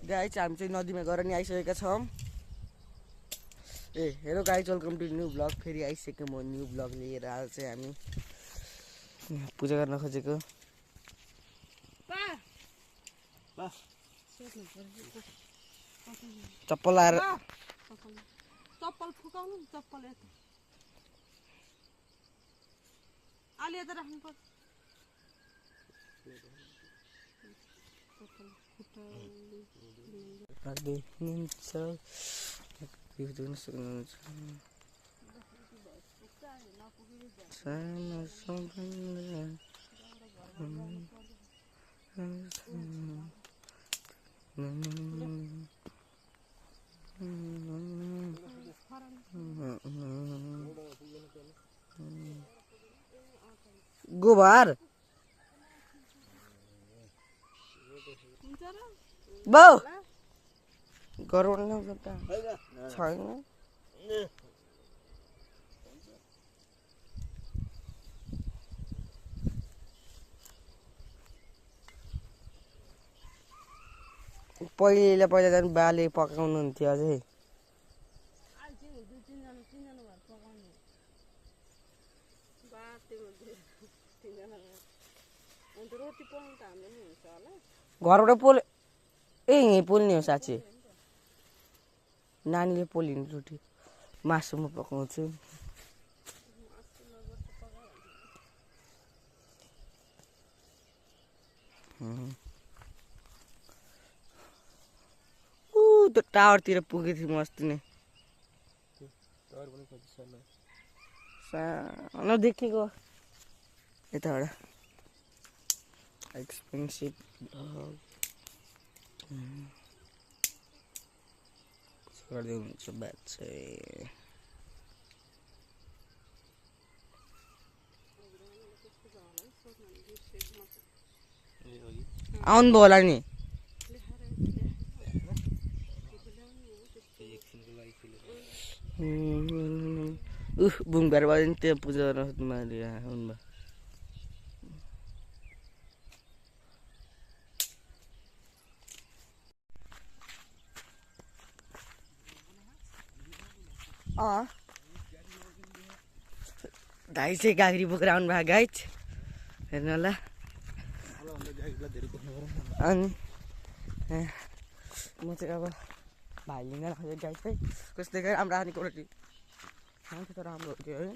Guys हामी चाहिँ नदीमा गएर नि आइसकेका छौँ। ए hello guys, welcome to new blog. फेरि आइसक्यो म न्यू ब्लग लिएर। आज चाहिँ हामी पूजा गर्न खोजेको। चप्पल लाएर चप्पल फुकाउनु चप्पल यता अलि यता राख्नु पर्छ। गोबर बाउ गरौँ छैन। पहिला झन् बाले पकाउनु हुन्थ्यो अझै। घरबाट पोल ए यहीँ पोल्ने हो साँच्ची। नानीले पोलिने रोटी मासु म पकाउँछु। त्यो टावरतिर पुगेको थिएँ म अस्ति नै। सानो देखेको यताबाट एक्सपेन्सिभ गर्दै हुन्छ बात चाहिँ। आउनु भयो होला नि। बुङ भएर भयो नि त्यहाँ पूजा गर्न आउनु भयो। दाइ चाहिँ गाग्री बोकेर आउनु भएको गाइज हेर्नु होला। अनि म चाहिँ अब भाइ लिन खोजेँ गाइज है। कस्तै गएर राम्रो आने क्वालिटी राम्रो हो त्यो है।